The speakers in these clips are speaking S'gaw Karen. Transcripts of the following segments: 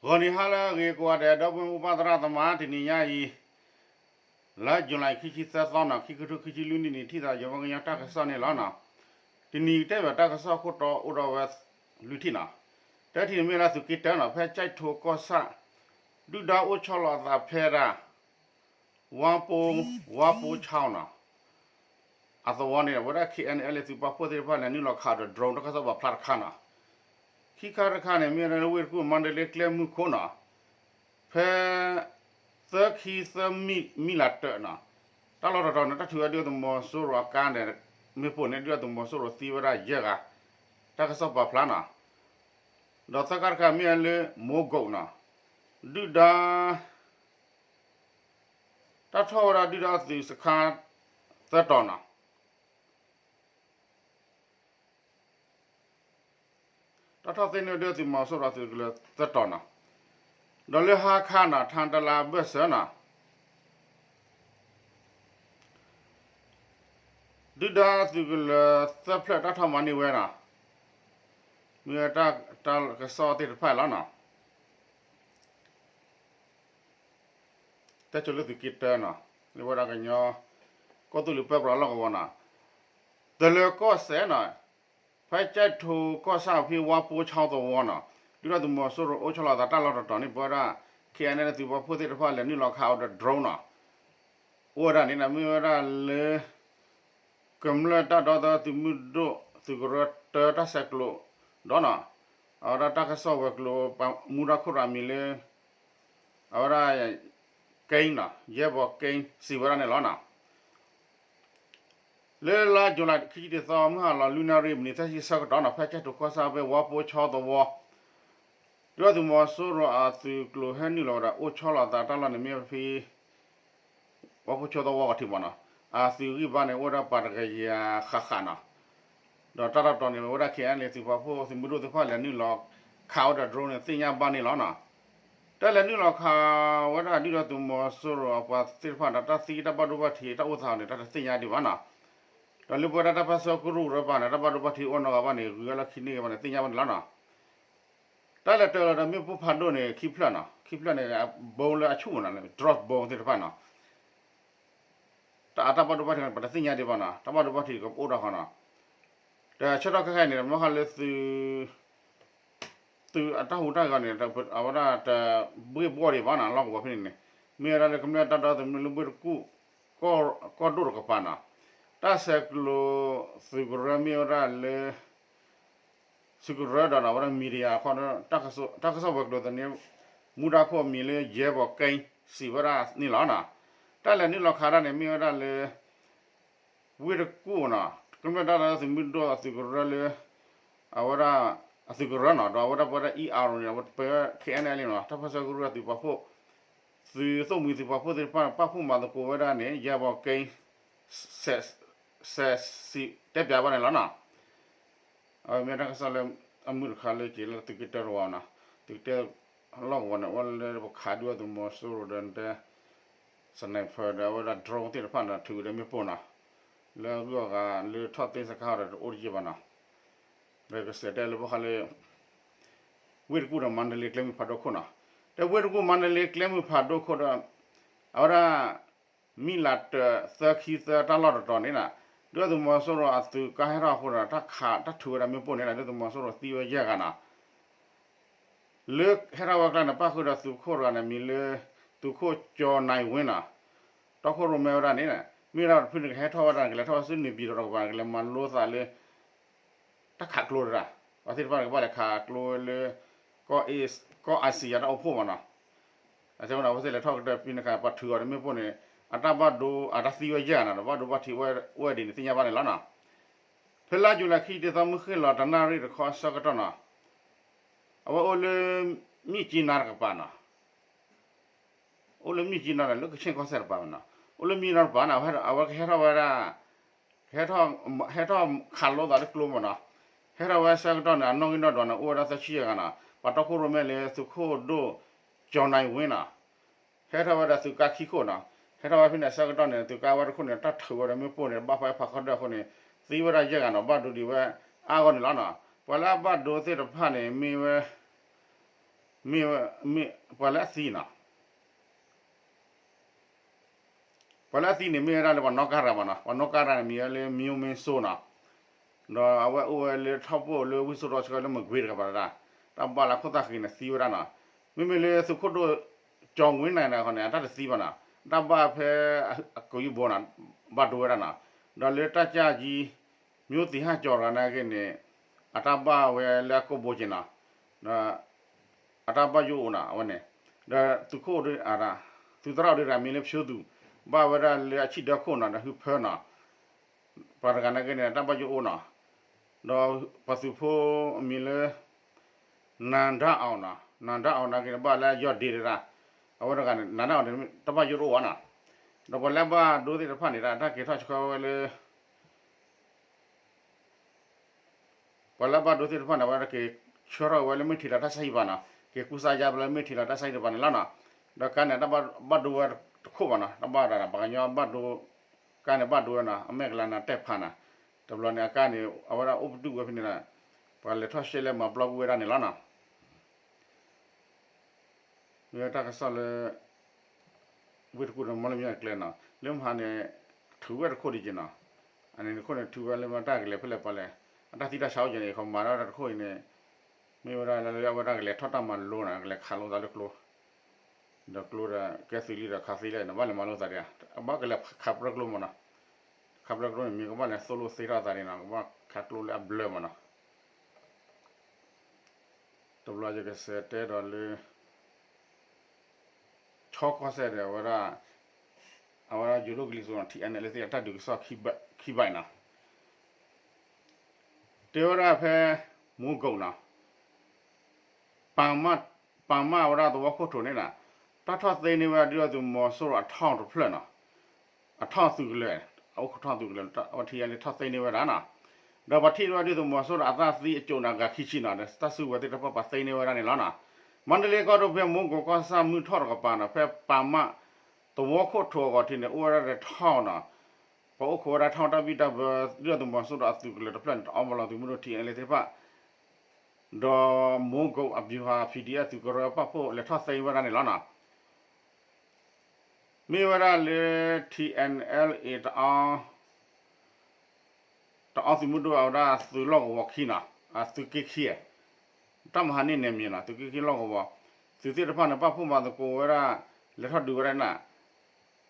ဂီၤနံၤဟါလၢအဂ့ၤကိးဂၤဒဲး ဒီပုၢ်ဝဲၢ်မိၢ်ပၢ်သရၣ်သမါ တနံၤညါအံၤ လါယူၤလံ ခံဆံသၢသီနီၤ ခံကထိခံဆံလွံၢ်နံၣ်န့ၣ် ထံၣ်သးယဝဲကညီတၢ်ကစီၣ်န့ၣ်လီၤနီၤ. တနံၤတဲဘၣ်တၢ်ကစီၣ်ခိၣ်တီအိၣ်ဒီးဝဲလွံၢ်ထံၣ်နီၤ. တထံၣ်န့ၣ်မ့ၢ်ဝဲဒၣ်သုးက့တၢနီၤ ဖဲကၠဲးထိကီၢ်ဆၣ် ဒုၣ်ဒါအိၣ်ဆီလီၤအသးဖဲဒၣ် ဝါပိ, ဝါပိဆီနီၤ အသဝီန့ၣ် အဝဲဒၣ် K N L A သုးပာ်ဖှိၣ်သ့ၣ်တဖၣ်လဲၤနုာ်လီၤခးဒီး drone တၢ်ကစီၣ်ပာ်ဖျါတခါနီၤ. ခံခါတခါန့ၣ် မ့ၢ်ဝဲဒၣ်လၢဝ့ၢ်တကူၣ် မါဒလ့ကျဲမုၢ်ခိၣ်နီၤ ဖဲ သၢခံသၢမံၤ မံၤလးတၢးနီၤ တၢ်လီၢ်တတီၤန့ၣ် တၢ်ထုးဝဲဒုၣ်ဒါသုးမီၤစိရိၤအကါန့ၣ် မ့ၣ်ပိၢ်န့ၣ် ဒုၣ်ဒါသုးမီၤစိရိၤသံဝဲဒၣ်ယဲၢ်ဂၤ တၢ်ကစီၣ်ပာ်ဖျါနီၤ. ဒီးသၢခါတခါမ့ၢ်ဝဲလၢ မိကိးနီၤ ဒုၣ်ဒါ တၢ်ထီၣ်ဝဲဒၣ်ဒုၣ်ဒါသုးစခါ သၢတီၤနီၤ တၢ်ထီၣ်သ့န့ၢ်ဒုၣ်ဒါသုးမီၤစိရိၤသုးကလၢၤသၢတီၤနီၤ. ဒီးလၢဟါခါနီၤ ထါတလါဘၢၣ်စၢၤနီၤ ဒုၣ်ဒါသုးကလၢၤသၢဖျၢၣ်တၢ်ထီၣ်မၤန့ၢ်ဝဲနီၤ. မ့ၢ်ဝဲတၢ်ကစီၣ်သ့ၣ်တဖၣ်လီၤနီၤ. တဲဆိလၢသုးက့တၢနီၤ လၢဝဲဒၣ်ကညီ ကီၢ်သူလ့ၤပၢပြးလီၢ်ကဝီၤနီၤ တလၢၤကီၢ်စဲၣ်နီၤ ဖဲကၠဲးထိကီၢ်ဆၣ်ဖဲဝါပိဆီသဝီနီၤ ဒုၣ်ဒါသုးမီၤစိရိၤအိၣ်ဆီလီၤအသးတၢ်လီၢ်တတီၤန့ၣ် ပဝဲဒၣ် K N L A သုးပာ်ဖှိၣ်သ့ၣ်တဖၣ်လဲၤနုာ်လီၤခးဝဲဒီး drone နီၤ အိၣ်ဝဲဒၣ်န့ၣ် မ့ၢ်ဝဲဒၣ်လၢ ကမျၢၢ်တၢ်ဒီသဒၢသုးမုၢ်ဒိၣ် သုးကရၢတၢတၢ်ဆဲးကျိးဒီးနီၤ အဝဲဒၣ်တၢ်ကစီၣ်ဝဲၤကျိၤ မူဒါခိၣ်တဂၤအမံၤလၢ အဝဲဒၣ် က့နီၤ ယဲၢ်ဘီက့ စံးဝဲဒၣ်န့ၣ်လီၤနီၤ. လၢလါယူၤလံ ခံဆံတသီ မုၢ်ဟါလီၤလွံၢ်နၣ်ရံၣ် မံးနံးသၢဆံဆၢကတီၢ်နီၤ ဖဲကၠဲးထိကီၢ်ဆၣ်ဖဲဝါပိဆီသဝီ ဒုၣ်ဒါသုးမီၤစိရိၤအသုးကျိၤဟဲနုာ်လီၤဝဲဒီးအိၣ်ဆီလီၤအသးတၢ်လီၢ်န့ၣ်မ့ၢ်ဝဲဖဲ ဝါပိဆီသဝီကထံးမးနီၤ အသုးဂံၢ်ဘါန့ၣ် အိၣ်ဝဲဒၣ်ပှၤတကယၤဃၣ်ဃၣ်နီၤ ဒီးတၢ်လီၢ်တတီၤန့ၣ် အဝဲဒၣ် K N L A သုးပာ်ဖှိၣ်သုးမုၢ်ဒိၣ်သ့ၣ်တဖၣ်လဲၤနုာ်လီၤခးဝဲဒီး drone န့ၣ် သ့ၣ်ညါဘၣ်န့ၣ်လီၤနီၤ. တၢ်လဲၤနုာ်လီၤခးဝဲဒၣ်ဒုၣ်ဒါသုးမီၤစိရိၤအပှၤသ့ၣ်တဖၣ်ဒီး တၢ်သံတၢ်ဘၣ်ဒိဘၣ်ထံးတၢ်အိၣ်သးန့ၣ် တၢ်တသ့ၣ်ညါဒံးဘၣ်နီၤ. ဒီးလၢပဝဲဒၣ်တၢ်ပၢဆှၢကရူၢ်ကရၢပၤန့ၣ် တၢ်ဘၣ်ဒိဘၣ်ထံးအိၣ်နီတဂၤဘၣ်န့ၣ် ဂုၤဝဲလီၢ်ခံန့ၢ်ဂ့ၤဘၣ်န့ၣ် သ့ၣ်ညါဘၣ်န့ၣ်လီၤနီၤ. တၢ်လဲၤတၢၤလီၤဒီးမ့ၣ်ပိၢ်ဖးဒိၣ်န့ၣ် ခံဖျၢၣ်နီၤ ခံဖျၢၣ်န့ၣ် ဘိလၢအဆူၣ်မးနီၤ drop ဘိသ့ၣ်တဖၣ်နီၤ တၢ်အတၢ်ဘၣ်ဒိဘၣ်ထံးန့ၣ် ပတသ့ၣ်ညါဒံးဘၣ်နီၤ တၢ်ဘၣ်ဒိဘၣ်ထံးကအိၣ်ဒီးဃီနီၤ. တဆၢထီၣ်ခဲခါအံၤန့ၣ် မ့ၢ်ဃီလၢသုး သုးအတၢ်ဟူးတၢ်ဂဲၤန့ၣ် အဝဲဒၣ်တဘှ့ၣ်ဘှီၣ်ဒံးဘၣ်နီၤ လီၢ်ကဝီၤဖဲန့ၣ်န့ၣ် မ့ၢ်ဝဲဒၣ်လၢကမျၢၢ်တၢ်ဒီသဒၢသုးမုၢ်လၢဝ့ၢ်တကူၣ် ကီၢ်ဒိၣ်တကပၤနီၤ တၢ်ဆဲးကျိးသုးကရၢမ့ၢ်ဝဲဒၣ်လၢ သုးကရၢဒီးနီၤ အဝဲဒၣ် media အဃိ တၢ်ကစီၣ်ဝဲၤကျိၤသန့ မူဒါခိၣ်အမံၤလၢ ယဲၢ်ဘီက့ စံးဝဲဒၣ်န့ၣ်လီၤနီၤ. တၢ်လဲၤနုာ်လီၤခးတၢ်န့ၣ် မ့ၢ်ဝဲဒၣ်လၢ ဝ့ၢ်တကူၣ်နီၤ ကမျၢၢ်တၢ်ဒီသဒၢသုးမုၢ်ဒိၣ်အသုးကရၢလၢ အဝဲဒၣ် အသုးကရၢနီၤ ဒီးအဝဲဒၣ်ပဝဲဒၣ် အံၣ်အါရူၤန့ၣ် ပဝဲ K N L A နီၤ တၢ်ပၢဆှၢကရူၢ်အသုးပာ်ဖှိၣ် သုးသိၣ်မှံၤသုးပာ်ဖှိၣ်သ့ၣ်တဖၣ် ပာ်ဖှိၣ်မၤသကိးဝဲဒၣ်န့ၣ် ယဲၢ်ဘီက့ စဲးစံးတဲပၠးဘၣ်န့ၣ်လီၤနီၤ. အဝဲမ့ၢ်တၢ်ကစီၣ်လၢအမုာ်တခါလၢက့ၤလၢသုးက့တၢတဝီနီၤ သုးက့တၢလီၢ်ကဝီၤန့ၣ် အိၣ်လၢပခးဒုၣ်ဒါသုးမီၤစိရိၤဒီးတဲ sniper ဒီးအဝဲဒၣ် drone သ့ၣ်တဖၣ်န့ၣ် ထုးဒီးမ့ၣ်ပိၢ်နီၤ လၢအဂုၤအဂၤလၢထီၣ်သ့စခါဒီးတအိၣ်တယံာ်ဘၣ်နီၤ ဒီးကစဲးတဲလၢဘၣ်ဃးလၢ ဝ့ၢ်တကူၣ်ဒီးမါဒလ့ကျဲမုၢ်ဖးဒိၣ်ခိၣ်နီၤ တဲဝ့ၢ်တကူၣ်မါဒလ့ကျဲမုၢ်ဖးဒိၣ်ခိၣ်ဒီး အဝဲဒၣ် မံၤလးတၢးသၢခံသၢတၢ်လီၢ်တတီၤန့ၣ်နီၤ ဒုၣ်ဒါသုးမီၤစိရိၤအသုးကါဟဲထီၣ်အဃိဒီး တၢ်ခးတၢ်ထုးဝဲဒၣ်မ့ၣ်ပိၢ်န့ၣ်ဒီး ဒုၣ်ဒါသုးမီၤစိရိၤသံဝဲယဲၢ်ဂၤနီၤ လၢဟဲထီၣ်ဝဲကျါန့ၣ် ပၣ်ဃုာ်ဒီးသုးခိၣ်တဂၤန့ၣ် မံၤလၢ သုးခိၣ်ကၠီၤနံၤဝ့နီၤ တီခိၣ်ရိၣ်မဲဝဲဒၣ်န့ၣ် မ့ၢ်ဝဲဒၣ်တဖုန့ၣ် ကဟဲထီၣ်ဝဲဒၣ်န့ၣ် ကလဲၤထီၣ်ဝဲဆူန့ၣ်ပၠံၤတီၤတကပၤန့ၣ် ကလဲၤမၤလိသးလၢ တၢ်ခးကျိတဒၣ် ပှၤသ့ၣ်တဖၣ်န့ၣ် ကဘၣ်လဲၤခးကျိလၢ ကီၢ်အ့ ကီၢ်အါစံယါတၢ်အိၣ်ဖှိၣ်မးနီၤ အဝဲသ့ၣ်လဲၤထီၣ်ကတၢၢ်ဖဲန့ၣ်အခါ ပှၤထုးအီၤဒီးမ့ၣ်ပိၢ်န့ၣ် အတၢ်ဘၣ်ဒိ အတၢ်သံဝဲယဲၢ်ဂၤနီၤ ဒီးဘၣ်ဒိဘၣ်ထံးအိၣ်ဝဲဒ်န့ၣ်သ့ၣ်ညါဘၣ်န့ၣ်လီၤနီၤ. ဖဲလါယူၤလံခံဆံတသီ မုၢ်ဃ့ၢ်လီၤတနၣ်ရံၣ်တခီအဆၢကတီၢ်နီၤ အဝဲအိၣ်လၢ မၠံၣ်ကၠံနါတကပၤနီၤ အိၣ်လၢမၠံၣ်ကၠံနီၤ လၢကဆ့ၣ်ကီၢ်စဲၣ်တပၤမးနီၤ အိၣ်လၢမၠံၣ်ကၠံနီၤတပၤနီၤ အဝဲကဟဲထီၣ်ဝဲဒၣ် ဟဲထီၣ် ဟဲထီၣ်ခးလိသးလၢကျိမးနီၤ ဟဲထီၣ်ဝဲဆၢကတီၢ်န့ၣ် အနီၣ်ဂံၢ်နီၣ်ဒွးန့ၣ် အိၣ်ဝဲဒၣ်သၢဆံယဲၢ်ဂၤနီၤ ပှၤတီခိၣ်ရိၣ်မဲလၢသုးခိၣ်ဒိၣ် ကၠီၤနံၤဝ့နီၤ ဟဲထီၣ်ဝဲဒီးသုးကါခံခိၣ်နီၤ ဟဲထီၣ်ဝဲဖဲန့ၣ်အဆၢကတီၢ်န့ၣ် သုးကါဝဲတခိၣ်န့ၣ် တၢ်ထုးဝဲဒီးမ့ၣ်ပိၢ်န့ၣ် ဘၣ်ဖဲဖးခီဒၢအဃိန့ၣ် သံဝဲဒၣ်ယဲၢ်ဂၤနီၤ ဘၣ်ဒိဒံးဝဲအါဂီၢ်န့ၣ်လီၤနီၤ ပှၤလၢအဘၣ်ဒိသ့ၣ်တဖၣ်န့ၣ် မ့ၢ်ဝဲ မ့ၢ်ဝဲ မ့ၢ်ပှၤလၢအသံနီၤ ပှၤလၢအသံန့ၣ်မ့ၢ်ဝဲဒၣ်လၢပှၤနီၣ်ကါရၤမးနီၤ, ပှၤနီၣ်ကါရၤန့ၣ်မ့ၢ်ဝဲလၢ မံယိမ့စိနီၤ, ဒီးအဝဲအိၣ်ဝဲလၢထီၣ်ပှိၣ်လၢဝ့ၢ်စိရိၤဆှၢလၢမကွ့ၤတကပၤတၢ်, တၢ်ဘၣ်လၢခိၣ်သၣ်ဃံန့ၣ်သံဝဲဒၣ်နီၤ, မ့မ့ၢ်လၢသုးခိၣ်ဒိၣ် ကၠီၤဝ့နၤန့ၣ်အဃိန့ၣ် အတၢ်တသံဘၣ်နီၤ, တၢ်ဘၣ်ဖဲအကိာ်ယူၢ်ဘိနီၤ, ဘၣ်ဒိဝဲဒၣ်နီၤ, ဒီးလၢတၢ်ကၢ်ကံ မျိုးသီဟၣ်ကၠီၤတဂၤနာ်က့န့ၣ် အတၢ်ဘၣ်ဝဲလၢအကိာ်ဘိက့ၤနီၤ, အတၢ်ဘၣ်ယိၣ်အိၣ်နီၤ အဝဲန့ၣ်, ဒီးသုးခိၣ်ဒၣ် သုးသရၣ်ဒၣ်တဂၤမံၤလၢဖၠိသူၣ်, ဘၣ်ဝဲဒၣ်လၢအဆံၣ်ဒၢခိၣ်နီၤ ဒီးဟုဖၢနီၤ, ပှၤတဂၤနာ်က့န့ၣ် တၢ်ဘၣ်ယိၣ်အိၣ်နီၤ, ဒီးပှၤသုးဖိအမံၤလၢ နၤဒါအီၤနီၤ, နၤဒါအီၤနာ်က့န့ၣ် ဘၣ်လၢယီၢ်ဒ့တဒၣ်, အဝဲတဂၤန့ၣ် နၤဒါအီၤန့ၣ် တၢ်ဘၣ်ယိၣ်တအိၣ်ဘၣ်နီၤ, ဒီးပှၤလၢဘၣ်ဒိသ့ၣ်တဖၣ်န့ၣ် တၢ်က့ၤထီၣ်ဆှၢဝဲလၢ ပှၤလၢဘၣ်ဒိသ့ၣ်တဖၣ်န့ၣ် အဝဲက့ၤဆှၢထီၣ်ဝဲလၢမ့ၢ်ထံၣ်လီၤတၢ်ဆါဟံၣ်ဘၣ်နီၤ, က့ၤကူစါယါဘျီလၢမ့ၢ်ထံၣ်လီၤတၢ်ဆါဟံၣ်တဖၣ်န့ၣ်လီၤနီၤ, ဒီးကါန့ၣ် တၢ်ဘၣ်ဒိဝဲတခိၣ်ဘၣ်နီၤ, တၢ်ဘၣ်ဒၣ် ပှၤကညီဘၣ်ဒိ, ကါန့ၣ်ဘၣ်ဒိဝဲနီၤ, အမဲၢ်ကလါနၤတဲၣ်ဖးနၤ, တဘျီန့ၣ်အကါန့ၣ် အဝဲဒၣ်အိၣ်ပတုာ်ဝဲဖဲန့ၣ်ဒီး ပှၤလဲၤထီၣ်ရှဲလဲၣ်မၤပျီကွံာ်ဝဲဒၣ်န့ၣ်လီၤနီၤ. မ့ၢ်ဝဲတၢ်ကစီၣ်လၢ ဝ့ၢ်တကူၣ်ဒီးမီလၢမံၤအကျဲနီၤ, လၢမဟါန့ၣ် ထုးဝဲတခိၣ်ဒံးက့ၤနီၤ, အန့ၣ်တခိၣ်န့ၣ် ထုးဝဲလၢမတၢ်ကလဲၤဖဲလဲၣ်ပှၤလဲၣ်, အတၢ်သံတၢ်ဆါအိၣ်က့ၤန့ၣ် ယခီမၤဒၣ်တခိၣ်အံၤန့ၣ်, မ့ၢ်ဝဲဒၣ်လၢအဝဲဒၣ်ကလဲၤထီၣ်တၢ်မၤလိနီၤ, ကလဲၤခးလိာ်သးလၢကျိ ဒီးကျိဒီးကဲသုးလံဒီးခးသံလဲၣ်န့ၣ် ဘၣ်လဲၤမၤလိသးဒံးဧါ, ဘၣ်ကလဲၤခးပြၢကျိမးနီၤ, ခးပြၢကျိန့ၣ် မ့ၢ်ကဘၣ်လဲၤသိၣ်လိသ့ထီၣ်သးဒံးနီၤ, ကဘၣ်ခးကျိလၢအဘျၢမးနီၤ. တဘျီယကစးတဲဒီးလၢ ဆီကီၢ်စဲၣ်ဒီး အဝဲဒၣ်, အဝဲဒၣ်ယိၤဒိၣ်ကလံၤစိးနီၤ ထံၣ်အဲၣ်နဲၣ်လၢသ့ၣ်အတၢ်ဒုးကစီၣ်ခံဘၣ်နီၤ, တဲဝဲဒၣ်ဖဲ မူကိးနီၤ, ပာ်မၢ်ဝဲဒၣ်သဝီခိၣ်ထိးန့ၣ်နီၤ, တၢ်ထီၣ်သ့န့ၢ်ဝဲဒၣ်ဒုၣ်ဒါသုးမီၤစိရိၤအထီၣ်တဖျၢၣ်နီၤ, အထီၣ်သုးကလၢၤ, အအိၣ်ခိးထီၣ်သုးကလၢၤ, အဝဲထံၣ်အဲၣ်နဲၣ်လၢထီၣ်သ့န့ၢ်ဝဲဒၣ်နီၤ, ဒီးပှၤထံၣ်န့ၢ်ဝဲဒၣ်ဒုၣ်ဒါသုးမီၤစိရိၤအသးသံအစိၣ်န့ၣ် အဂၤခံဆံနီၤ, ဒီးတၢ်စုကဝဲၤသ့ၣ်တဖၣ်ပှၤသ့န့ၢ်ဝဲဒၣ်န့ၣ်လီၤနီၤ. မါတလ့ကီၢ်ဒိၣ်ဖဲမူကိးကီၢ်ဆၣ်မုၢ်ထီၣ်တကပၤနီၤ, ဖဲပာ်မၢ်သဝီခိၣ်ထိးအဂီၢ်ထံးန့ၣ် အိၣ်ဝဲဒၣ်ဒီးထီၣ်နီၤ, ပှၤအိၣ်ခိးဝဲဒၣ်ထီၣ်တၢ်ဘံၣ်တၢ်ဘၢ ဒုၣ်ဒါသုးမီၤစိရိၤအသုးကလၢၤတဖျၢၣ်န့ၣ် တအီဘၣ်လီၤသုးမုၢ်ဒိၣ်ထံၣ်အဲၣ်နဲၣ်လၢသ့ၣ်တဖၣ် ဒီးမူကိးအဗျူဟာ ဖံဒံအသုးကရၢပာ်ဖှိၣ်လဲၤထီၣ်သ့ဝဲဒၣ်န့ၣ်လီၤနီၤ. မ့ၢ်ဝဲဒၣ်လၢ ထံၣ်အဲၣ်နဲၣ်လၢ တအီသုးမုၢ်ဒိၣ်အဝဲဒၣ်သုးလီၢ်ကဝီၤခံနီၤ, အသုးက့ခံ, တၢ်မဟါန့ၣ်န့ၣ်မံၤနီၤ, သုးက့ခံလီၢ်ကဝီၤ, သုးသ့ၣ်တဖၣ်န့ၣ် ပာ်ဖှိၣ်မၤသကိးဝဲဒၣ်, လဲၤထီၣ်ဒုးဝဲဒၣ်န့ၣ်,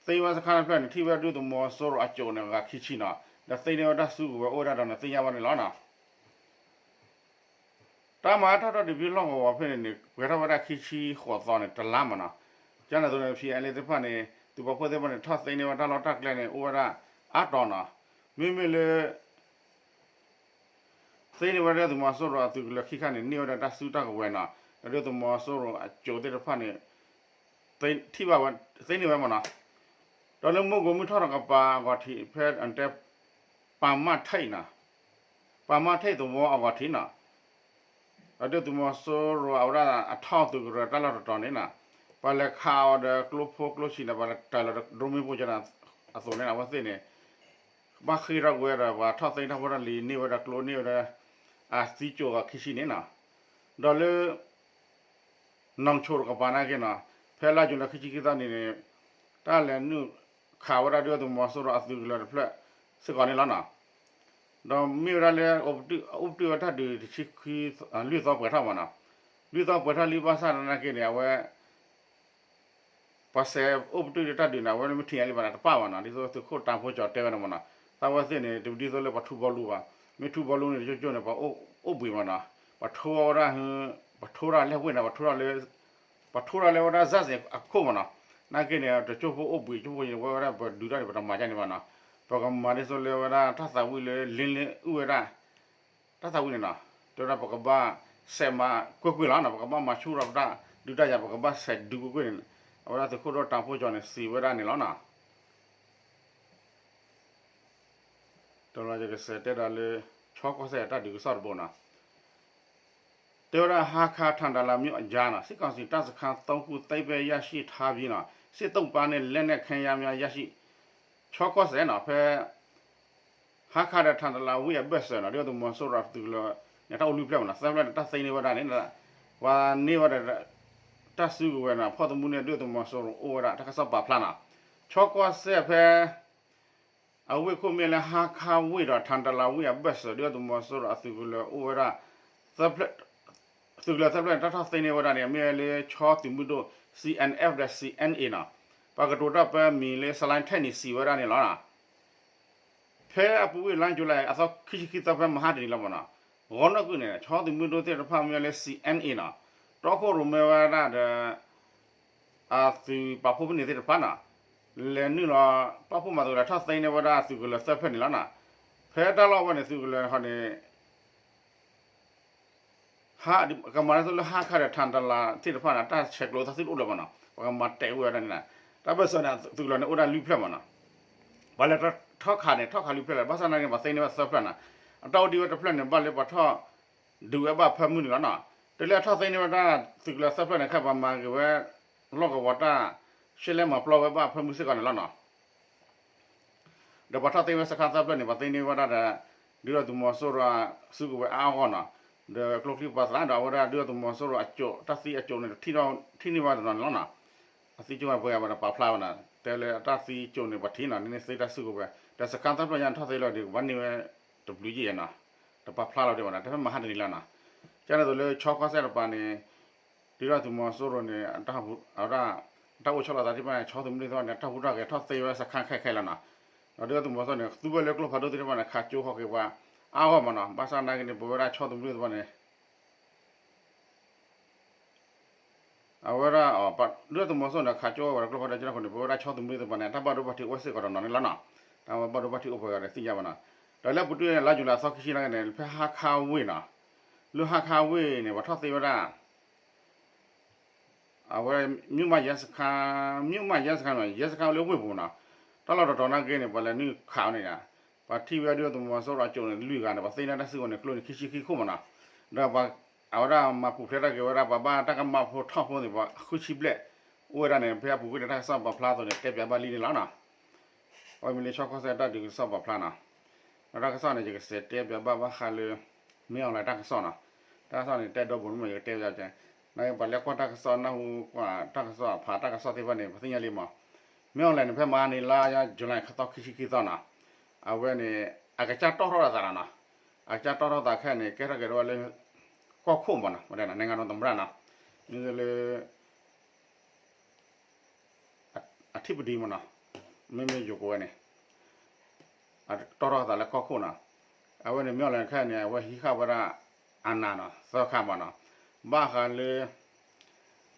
သ့ဝဲစခါတဖျၢၣ်န့ၣ် ထံၣ်ဝဲဒုၣ်ဒါသုးမီၤစိရိၤအစိၣ်န့ၣ် ဂၤခံဆံနီၤ, ဒီးသ့န့ၢ်ဝဲတၢ်စုကဝဲၤအိၣ်ဝဲဒၣ်ဒီးန့ၣ်သ့ၣ်ညါဘၣ်န့ၣ်လီၤနီၤ. တၢ်မၤတၢ်ထီၣ်ဒုးဖဲလီၢ်ကဝီၤဖဲန့ၣ်န့ၣ် ပှဲၤထီၣ်ဝဲဒၣ်ခံဆံဃိးသီန့ၣ် တလါမးနီၤ. ကန့ၣ်အသိးန့ၣ် ထံၣ်အဲၣ်နဲၣ်လၢသ့ၣ်တဖၣ်န့ၣ် သုးပာ်ဖှိၣ်သ့ၣ်တဖၣ်န့ၣ် ထီၣ်သ့န့ၢ်ဝဲတၢ်လီၢ်တၢ်ကျဲန့ၣ် အိၣ်ဝဲဒၣ်အါတီၤနီၤ. မ့မ့ၢ်လၢ သ့န့ၢ်ဝဲဒၣ်သုးမီၤစိရိၤအသုးကလၢၤခံခါန့ၣ် န့ၢ်ဝဲဒၣ်တၢ်စုတၢ်ကဝဲၤနီၤ, ဒီးဒုၣ်ဒါသုးမီၤစိရိၤအစိၣ်သ့ၣ်တဖၣ်န့ၣ် ထံၣ်ဘၣ်ဝဲ သ့န့ၢ်ဝဲမးနီၤ. ဒီးလၢမူကိးမုၢ်ထီၣ်တကပၤအဂီၢ်ထံး ဖဲတဲ ပာ်မၢ်ထံးနီၤ, ပာ်မၢ်ထံးသဝီအဂီၢ်ထံးနီၤ, ဒီးဒုၣ်ဒါသုးမီၤစိရိၤအဝဲဒၣ်အထီၣ်သုးကရၢတၢ်လီၢ်တတီၤန့ၣ်နီၤ, ပှၤလဲၤခးအီၤဒီးကျိဖိကျိဆံးန့ၣ် ပှၤလဲၤတၢ်လီၤဒြိမ့ၣ်ပိၢ်ကန့ၣ်အသိးန့ၣ် အဝဲသ့ၣ်န့ၣ် ဘၣ်ဃ့ၢ်ထီၣ်ကွံာ်ဒီး ပှၤထီၣ်သ့ထီၣ်ဖိတၢ်လံၤန့ၢ်ဝဲဒၣ်ကျိန့ၢ်ဝဲဒၣ် အသံစိၣ်ဂၤခံဆံန့ၣ်နီၤ. ဒီးလၢ နီၢ်ဆိတကပၤနာ်က့နီၤ, ဖဲလါယူၤလံခံဆံခံသီန့ၣ်န့ၣ် တၢ်လဲၤနုာ်ခးဝဲဒၣ်ဒုၣ်ဒါသုးမီၤစိရိၤအသုးကလၢၤတဖျၢၣ်စ့ၢ်ကီးန့ၣ်လီၤနီၤ. ဒီးမ့ၢ်ဝဲဒၣ်လၢ အိၣ်ပတုာ်ဝဲတၢ်ဒုးတဆံခွံ လွံၢ်သီပှဲၤထီၣ်မးနီၤ. လွံၢ်သီပှဲၤထီၣ်လံဘၣ်ဆၣ်နာ်က့န့ၣ် အဝဲ ပှၤစဲးအိၣ်ပတုာ်တၢ်ဒုးန့ၣ် အဝဲမ့ၢ်ထံၣ်ညါလံဘၣ်န့ၣ် တပာ်ဘၣ်နီၤ, ဒ်သိးသုးခိၣ်တၢ်ဖိကၠီၤတဲဝဲန့ၣ်မးနီၤ, သးဝဲသ့ၣ်န့ၣ် တဒ်သိးလၢပှၤထူဘီလူဘၣ်, မ့ၢ်ထူဘီလူန့ၣ် တကၠိကၠိန့ၣ် ပှၤအိၣ်ဘှံးမးနီၤ, ပှၤထိဝဲဒၣ်, ပှၤထိရၣ်လဲၣ်ဝ့ၢ်န့ၣ် ပှၤထိရၣ်လၢ, ပှၤထိရၣ်လၢဝဲဒၣ်စၢ်စဲးအခိၣ်မးနီၤ, နာ်က့န့ၣ် တကၠိဖိအိၣ်ဘှံး ကၠိဖိန့ၣ် ဝဲဝဲဒၣ်ပဒုးတၢ်န့ၣ် ပတမၤဒ်န့ၣ်ဘၣ်နီၤ, ပကမၤဒ်သိးလၢဝဲဒၣ်တၢ်သးဝံၣ်လၢလ့လ့အုၣ်ဝဲဒၣ် တၢ်သးဝံၣ်န့ၣ်နီၤ, တဲဝဲဒၣ်ပကဘၣ်စဲးမၤကွ့ၢ်ကွ့ၢ်လီၤနီၤ, ပကဘၣ်မၤဆူၣ်ထီၣ်ပတၢ်ဒုးတၢ်ယၤ ပကဘၣ်စဲးဒုးကွ့ၢ်ကွ့ၢ်န့ၣ်, အဝဲဒၣ်သုးခိၣ်ဒိၣ်တၢ်ဖိကၠီၤန့ၣ် စံးဝဲဒၣ်န့ၣ်လီၤနီၤ. တဘျီယကစးတဲဒီးလၢ ဆီကီၢ်စဲၣ်အတၢ်ဒုးကစီၣ်တဘိနီၤ. တဲဝဲဒၣ် ဟားခါး ထန်တလန်မြို့အကြားနီၤ စစ်ကောင်စီတပ်စခန်းသုံးခု သိမ်းပိုက်ရရှိထားပြီးနီၤ စစ်သုံ့ပန်းနဲ့ လက်နက်ခဲယမ်းများ ရရှိ ဆီကီၢ်စဲၣ်နီၤ ဖဲ ဟါခါဒီး ထန်တလန် ဝ့ၢ်အဘၢၣ်စၢၤနီၤ ဒုၣ်ဒါသုးမီၤစိရိၤအသုးကလၢၤန့ၣ် တၢ်အိၣ်လွံၢ်ဖျၢၣ်မးနီၤ သၢဖျၢၣ်န့ၣ် တၢ်သ့န့ၢ်ဝဲဒၣ်န့ၣ် ပှၤန့ၢ်ဝဲဒၣ် တၢ်စုကဝဲၤန့ၣ် ဖီၣ်သမူန့ၢ်ဒုၣ်ဒါသုးမီၤစိရိၤအိၣ်ဝဲဒၣ် တၢ်ကစီၣ်ပာ်ဖျါနီၤ. ဆီကီၢ်စဲၣ်ဖဲ အဝ့ၢ်ခိၣ်မ့ၢ်လၢဟါခါဝ့ၢ်ဒီး ထၣ်တလၤဝ့ၢ်အဘၢၣ်စၢၤ ဒုၣ်ဒါသုးမီၤစိရိၤအသုးကလၢၤအိၣ်ဝဲဒၣ် သုးကလၢၤသၢဖျၢၣ်န့ၣ် တၢ်ထီၣ်သ့န့ၢ်ဝဲဒၣ်န့ၣ် မ့ၢ်ဝဲလၢဆီသုးမုၢ်ဒိၣ် C N F ဒီး C N A နီၤ. ပှၤကတိၤတၢ်ပၢမံၤလၢ စလၢထဲၣ်န့ၣ် စံးဝဲဒၣ်န့ၣ်လီၤ. ဖဲအပူၤကွံာ်လါယူၤလံ အသီခံဆံခံသီ ဖဲမဟါတနံၤလီၤမ့ၢ်နီၤ, ဂီၤနီၣ်ကွံာ်န့ၣ် ဆီသုးမုၢ်ဒိၣ်သ့ၣ်တဖၣ်မ့ၢ်ဝဲလၢ C N A နီၤ, တီခိၣ်ရိၣ်မဲဝဲဒၣ်ဒီး အသုးပာ်ဖှိၣ်ဖဲန့ၣ်သ့ၣ်တဖၣ်နီၤ, လဲၤနုာ်လီၤပာ်ဖှိၣ်မၤသကိးဒီး ထီၣ်သ့န့ၢ်ဝဲဒၣ်သုးကလၢၤသၢဖျၢၣ်န့ၣ်လီၤနီၤ. ဖဲတၢ်လီၢ်ဝဲန့ၣ် သုးကလၢၤဟီန့ၣ် ကမၤတၢ်သုလၢဟါခါဒီး ထၣ်တလၤသ့ၣ်တဖၣ်န့ၣ် တၢ်ဆဲးကျိးသးသုတအိၣ်လၢၤမ့ၢ်နီၤ, ပှၤကမၤတဲာ်ဝဲဒၣ်န့ၣ်နီၤ. တၢ်ဘၢၣ်စၢၤန့ၣ် သုးကလၢၤန့ၣ် အိၣ်ဒၣ်လွံၢ်ဖျၢၣ်မ့ၢ်နီၤ. ပှၤလဲၤထီၣ်ခးန့ၣ် ထီၣ်ခးလွံၢ်ဖျၢၣ်လီၤ, ဘၣ်ဆၣ်နာ်က့န့ၣ် ပှၤသ့န့ၢ်ဝဲသၢဖျၢၣ်နီၤ. အတၢ်အိၣ်ဒံးဝဲတဖျၢၣ်န့ၣ် ဘၣ်လၢပှၤထီၣ်ဒုးဝဲဘၣ်ဖၢမုၢ်န့ၣ်လီၤနီၤ. တုၤလၢအထီၣ်သ့န့ၢ်ဝဲဒၣ်သုးကလၢၤသၢဖျၢၣ်န့ၣ် ခဲအံၤပှၤမၤက့ၤဝဲ လီၢ်ကဝီၤတၢ် ရှဲလဲမၤပျီဝဲဘၣ်ဖၢမုၢ်စ့ၢ်ကီးန့ၣ်လီၤနီၤ. ဒီးပှၤထီၣ်သ့ဝဲစခါသၢဖျၢၣ်န့ၣ် ပှၤသ့န့ၢ်ဝဲဒၣ်ဒီး ဒုၣ်ဒါသုးမီၤစိရိၤအစုကဝဲၤအါအါဂီၢ်နီၤ, ဒီးကျိချံပှၤသးဒီး အဝဲဒၣ်ဒုၣ်ဒါသုးမီၤစိရိၤအစိၣ် တၢ်သံအစိၣ်န့ၣ် ထံၣ်န့ၢ်ဝဲတနီၤန့ၣ်လီၤနီၤ. အသံစိၣ်ဝဲပှဲၤဂၤဘၣ်ဒီးပာ်ဖျါဝဲနီၤ, တဲလၢတၢ်သံစိၣ်န့ၣ် ပှၤထံၣ်နီၤ, န့ၣ်န့ၣ်သ့တၢ်စုကဝဲၤ ဒီးစခါသၢဖျၢၣ်ညါန့ၣ် ထီၣ်သ့လီၤဒီး ကဘၣ်န့ၢ်ဝဲတဘျုးယဲၢ်နီၤ, တပာ်ဖျါလီၤဒံးဘၣ်နီၤ, တဖဲမဟါတနံၤလီၤနီၤ. ကန့ၣ်သိးလၢဆီကီၢ်စဲၣ်တပၤန့ၣ် ဒုၣ်ဒါသုးမီၤစိရိၤန့ၣ် အဝဲဒၣ် တၢ်အိၣ်ဆီလီၤသးသ့ၣ်တဖၣ်န့ၣ် ဆီသုးမုၢ်ဒိၣ်သ့ၣ်တဖၣ်န့ၣ် တၢ်ဟူးတၢ်ဂဲၤထီၣ်သ့ဝဲစခါခဲခဲလီၤနီၤ. ဒီးဒုၣ်ဒါသုးမီၤစိရိၤန့ၣ် သူဝဲလၢကျိဖးဒိၣ်သ့ၣ်တဖၣ်န့ၣ် ခးကၠိဃီက့ၤပှၤ အါဂီၢ်မ့ၢ်နီၤ, ဘၣ်ဆၣ်နာ်က့န့ၣ် ပဝဲဒၣ်ဆီသုးမုၢ်ဒိၣ်သ့ၣ်တဖၣ်န့ၣ် အဝဲဒၣ် ဒုၣ်ဒါသုးမီၤစိရိၤန့ၣ် ခးကၠိဝဲဒီးကျိဖးဒိၣ်ကန့ၣ်အဃိန့ၣ် ပဝဲဒၣ်ဆီသုးမုၢ်ဒိၣ်သ့ၣ်တဖၣ်န့ၣ် တၢ်ဘၣ်ဒိဘၣ်ထံးအိၣ်စ့ၢ်ကီးတနီၤန့ၣ်လီၤနီၤ. တၢ်ဘၣ်ဒိဘၣ်ထံးအိၣ်ပှဲၤဂၤဒီးသ့ၣ်ညါဘၣ်နီၤ. ဒီးလၢပူၤတ့ၢ်လါယူၤလံအသီခံဆံနာ်က့န့ၣ် ဖဲဟါခါဝ့ၢ်နီၤ, လၢဟါခါဝ့ၢ်န့ၣ် ပှၤထီၣ်သ့ဝဲဒၣ် အဝဲ မြို့မရဲစခန်း, မြို့မရဲစခန်းန့ၣ် ရဲစခန်းလၢဝ့ၢ်ပူၤနီၤ, တၢ်လီၢ်တတီၤနာ်က့န့ၣ် ပှၤလဲၤနုာ်ခးဝဲန့ၣ်ယါ, ပှၤထံၣ်ဝဲဒုၣ်ဒါသုးမီၤစိရိၤအစိၣ်န့ၣ် လွံၢ်ဂၤန့ၣ် ပှၤသ့န့ၢ်တၢ်စုကဝဲၤန့ၣ် ကျိန့ၣ်ခံဆံခံခိၣ်မ့ၢ်နီၤ, ဒီးပှၤ အဝဲဒၣ်မၤပူၤဖျဲးထီၣ်က့ၤဝဲဒၣ် ပှၤဘၣ်တၢ်ကမၣ်ဖိထီၣ်ဖိန့ၣ် ပှၤဃုဆံဘျဲၣ် အိၣ်ဝဲဒၣ်န့ၣ် ဖဲအပူၤကွံာ်န့ၣ် တၢ်ကစီၣ်ပာ်ဖျါအသိးန့ၣ် တဲပၠးဘၣ်လံန့ၣ်လီၤနီၤ. အဝဲမ့ၢ်လၢဆီကီၢ်စဲၣ်တၢ်ဒုးကစီၣ်ပာ်ဖျါနီၤ. ဒီးတၢ်ကစီၣ်န့ၣ် ယကစးတဲပၠးဘၣ်ဘၣ်ဃးလၢ မင်းအောင်လှိုင် တၢ်ကစီၣ်နီၤ. တၢ်ကစီၣ်န့ၣ် တဲဒီဘိန့ၣ်မ့ၢ် ယကတဲပၠးကဲ, နပှၤလဲၤကွၢ်တၢ်ကစီၣ် နၢ်ဟူကွၢ်တၢ်ကစီၣ် ဖးတၢ်ကစီၣ်သ့ၣ်တဖၣ်န့ၣ် ပသ့ၣ်ညါလံမး. မင်းအောင်လှိုင်န့ၣ် ဖဲမဟါန့ၣ် လါယူၤလံခါသီခံဆံခံသီနီၤ, အဝဲန့ၣ် အကစၢ်တီၣ်ထီၣ်အသးလီၤနီၤ. အကစၢ်တီၣ်ထီၣ်သးခဲအံၤန့ၣ် ကဲထီၣ်က့ၤဒၣ်ဝဲလၢ ကီၢ်ခိၣ်မ့ၢ်နီၤ, ဝဲဒၣ် နိုင်ငံတော်သမ္မတနီၤ, မ့ၢ်လၢ အထံပဒံမ့ၢ်နီၤ, မ့မ့ၢ်ယိၤကိးဝဲန့ၣ် တီၣ်ထီၣ်သးလၢကီၢ်ခိၣ်နီၤ. အဝဲန့ၣ် မင်းအောင်လှိုင် ခဲအံၤန့ၣ် အဝဲဟံးဃာ်ဝဲဒၣ် အာဏာနီၤ သၢခါမ့ၢ်နီၤ. ဘၣ်ဃးလၢ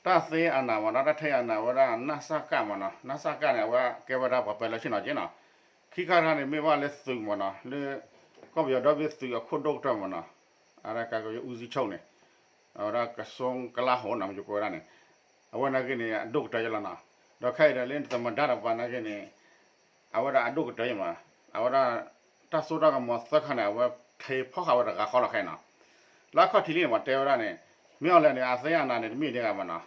တၢ်သ့အာဏာမ့ၢ်နီၤ, တၢ်ထဲအာဏာဝဲဒၣ် နစက မ့ၢ်နီၤ, နစက န့ၣ် အဝဲကဲဝဲဒၣ်ပှၤပဲလၢဆ့ၣ်နီၤက့နီၤ. ခံခါတခါန့ၣ် မ့ၢ်ဘၣ်လၢသုးမ့ၢ်နီၤ, လၢ ကီၢ်ပယီၤဒီဘ့ၣ်သုးအခိၣ်ဒိၣ်ကတၢၢ်မ့ၢ်နီၤ, အဝဲဒၣ် ကာကွယ်ရေးဦးစီးချုပ်န့ၣ်, အဝဲဒၣ် ကဆိကလါဟိုနီၤ မ့ၢ်ယိၤကိးဝဲဒၣ်န့ၣ်, အဝဲနာ်က့န့ၣ် အဒိၣ်ကတၢၢ်ယဲလီၤနီၤ. ဒီးခဲအံၤဒီးလၢ သမ္မတ တပၤနာ်က့န့ၣ် အဝဲဒၣ်အဒိၣ်ကတၢၢ်ယဲမး, အဝဲဒၣ် တၢ်စိတၢ်ကမီၤသၢခါန့ၣ် အဝဲထဲဖီၣ်ဃာ်ဝဲတဂၤဃီလီၤခဲအံၤနီၤ. လၢအခီၣ်ထံးလံန့ၣ် ပှၤတဲဝဲဒၣ်န့ၣ် မင်းအောင်လှိုင်န့ၣ် အသ့အနၤန့ၣ် တမ့ၢ်ဒ်ဂၤမ့ၢ်နီၤ,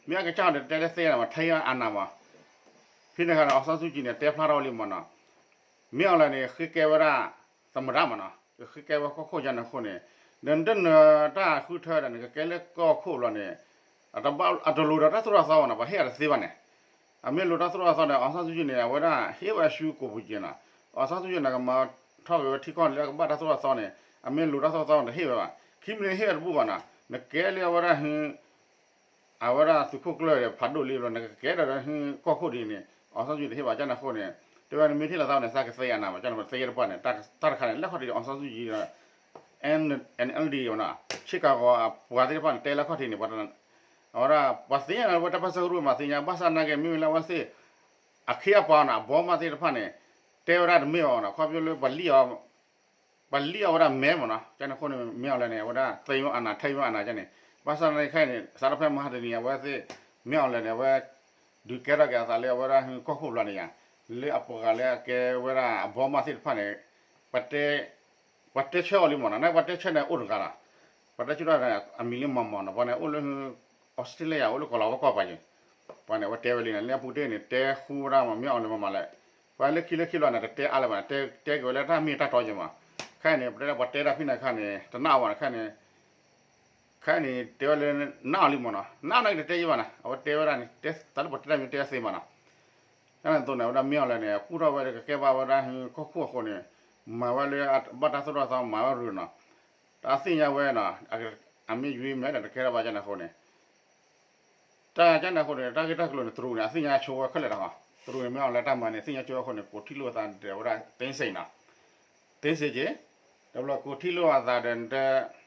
မ့ၢ်အကစၢ်န့ၣ် တဲလၢသ့အနၤမး ထဲအနၤမး, ဖဲန့ၣ်အခါန့ၣ် အောင်ဆန်းစုကြည်န့ၣ် တဲဖျါထီၣ်ဝဲလံမ့ၢ်နီၤ. မင်းအောင်လှိုင်န့ၣ် ဃ့ကဲဝဲဒၣ် သမ္မတ မ့ၢ်နီၤ, ဃ့ကဲဝဲကီၢ်ခိၣ်ယါန့ၣ်အဃိန့ၣ်, ဒီးနတနၢၤတၢ်ဃုထၢဒီးန့ၣ် ကကဲလၢကီၢ်ခိၣ်ဘျီန့ၣ် အတလိၣ်ဒီးတၢ်သိၣ်တၢ်သီဘၣ်နီၤ, ပှၤဟ့ၣ်အီၤတသ့ဘၣ်န့ၣ်. အမ့ၢ်လိၣ်တၢ်သိၣ်တၢ်သီန့ၣ် အောင်ဆန်းစုကြည်န့ၣ် အဝဲဒၣ်ဟ့ၣ်ဝဲအစုကိးပူၤက့ၤနီၤ.အောင်ဆန်းစုကြည်န့ၣ် ကမၤထီၣ်က့ၤဝဲထံကီၢ်လၢကဘၣ်တၢ်သိၣ်တၢ်သီန့ၣ် အမ့ၢ်လိၣ်တၢ်သိၣ်တၢ်သီန့ၣ် တဟ့ၣ်ဝဲဘၣ်. ခံမံၤန့ၣ်ဟ့ၣ်ဝဲတဘူၣ်ဘၣ်နီၤ, နကဲလၢအဝဲဒၣ် အဝဲဒၣ်သုးခိၣ်ကျၢၢ်ဒီးဖးဒိၣ်လံဘျီ နကကဲဒီးကီၢ်ခိၣ်ဒ်န့ၣ် အောင်ဆန်းစုကြည်တဟ့ၣ်ဘၣ်. ကန့ၣ်အဃိန့ၣ် တဲဝဲန့ၣ် မ့ၢ်ထံၣ်လိာ်သးန့ၣ် သးကသ့အနၤမး, ကန့ၣ်သ့တပှၢ်န့ၣ် တၢ်တခါန့ၣ် လၢခီၣ်ထံးဒီး အောင်ဆန်းစုကြည်ဒီး NLD မ့ၢ်နီၤ, ဆ့ကၤဂီၤအပှၤသ့ၣ်တဖၣ်န့ၣ် တဲလၢခီၣ်ထံးန့ၣ် အဝဲဒၣ် ပှၤသ့ၣ်ညါလၢဝဲတၢ်ပၢဆှၢကရူၢ်မးသ့ၣ်ညါ, ဘၣ်ဆၣ်နာ်က့ မ့မ့ၢ်လၢအဝဲသ့ၣ် အခ့အပှၤနီၤ, အဘီမးသ့ၣ်တဖၣ်န့ၣ် တဲဝဲဒၣ်တမ့ၢ်ဘၣ်နီၤ, ခီဖျိလၢ ပှၤလံၣ်အီၤဝဲဒၣ်မဲမ့ၢ်နီၤ. ကန့ၣ်အဃိန့ၣ် မင်းအောင်လှိုင်န့ၣ် အဝဲဒၣ်သ့အနၤ ထဲအနၤကန့ၣ်, ဘၣ်ဆၣ်နာ်က့ခဲအံၤန့ၣ် စးထီၣ်ဖဲမဟါတနံၤ အဝဲသ့ၣ် မင်းအောင်လှိုင်န့ၣ် အဝဲ ဒုးကဲထီၣ်က့ၤအသးလၢအဝဲဒၣ်ကီၢ်ခိၣ်ဘျီန့ၣ်ယါ, လၢအပှၤဂၤလၢအကဲဝဲဒၣ်အဘီမးသ့ၣ်တဖၣ်န့ၣ် ပှၤတဲဆၢအီၤလံမ့ၢ်နီၤ, နပှၤတဲဆၢန့ၣ်အိၣ်တဂၤလီၤ. ပှၤတဲဆၢထီၣ်န့ၣ် အမံၤလၢမီၤမီၤနီၤ, ပှၤန့ၣ်အိၣ်လၢ အီစထြ့လယါ အိၣ်လၢကီၢ်လီၤဝဲကီၢ်ပၤယဲ, ပှၤန့ၣ် အဝဲတဲဝဲလံန့ၣ် လၢအပူၤတ့ၢ်န့ၣ် တဲဃူဝဲဒၣ်မ့ၢ် မင်းအောင်လှိုင်မးမးလဲၣ်, ပှၤလၢခံလၢခံလီၤန့ၣ် တတဲအါလၢၤဘၣ်န့ၣ် တဲက့ၤဝဲလၢတၢ်မ့ၢ်တၢ်တီယဲမး, ခဲအံၤန့ၣ် ပတဲဒၣ်ပှၤတဲဒၣ်ဖဲန့ၣ်အခါန့ၣ် တနာ်အီၤဘၣ်န့ၣ် ခဲအံၤန့ၣ် က ခဲအံၤန့ၣ် တဲဝဲလၢ နာ်အီၤလံမ့ၢ်နီၤ, နာ်အီၤန့ၣ်ကတတဲယံၤဘၣ်နီၤ, အဝဲတဲဝဲဒၣ်န့ၣ် တၢ်လၢပှၤတဲတၢ်မ့ၢ်တဲသ့မ့ၢ်နီၤ, တၢ်န့ၣ်အသိးန့ၣ် အဝဲဒၣ်မ့ၢ်အီၤလဲၣ်န့ၣ် အကူၣ်ထီၣ်ဝဲဒီး ကကဲဘၣ်ဝဲဒၣ် ကီၢ်ခိၣ်အဃိန့ၣ် မၤဝဲလၢ ဘၣ်တၢ်သိၣ်တၢ်သီမၤဝဲရူၤနီၤ, တၢ်သ့ၣ်ညါဝဲနီၤ, အမ့ၢ်ယွံမဲာ်ဒီးတကဲထီၣ်ဘၣ်ကန့ၣ်အဃိန့ၣ် တၢ်ကန့ၣ်အဃိန့ၣ် တၢ်ဂ့ၢ်တၢ်ကျိၤန့ၣ် တရူးန့ၣ် အသ့ၣ်ညါဆိဝဲခဲလၢာ်လီၤ, တရူးန့ၣ် မ့ၢ်အီၤလဲၣ်တၢ်မၤန့ၣ် သ့ၣ်ညါဆိအဃိန့ၣ် ကိးထံၣ်လိာ်သးဒီးဝဲဒၣ် သ့စ့ၣ်နီၤ, သ့စ့ၣ်က့ၤ, တဘျီကိးထံၣ်လိာ်အသးဒီး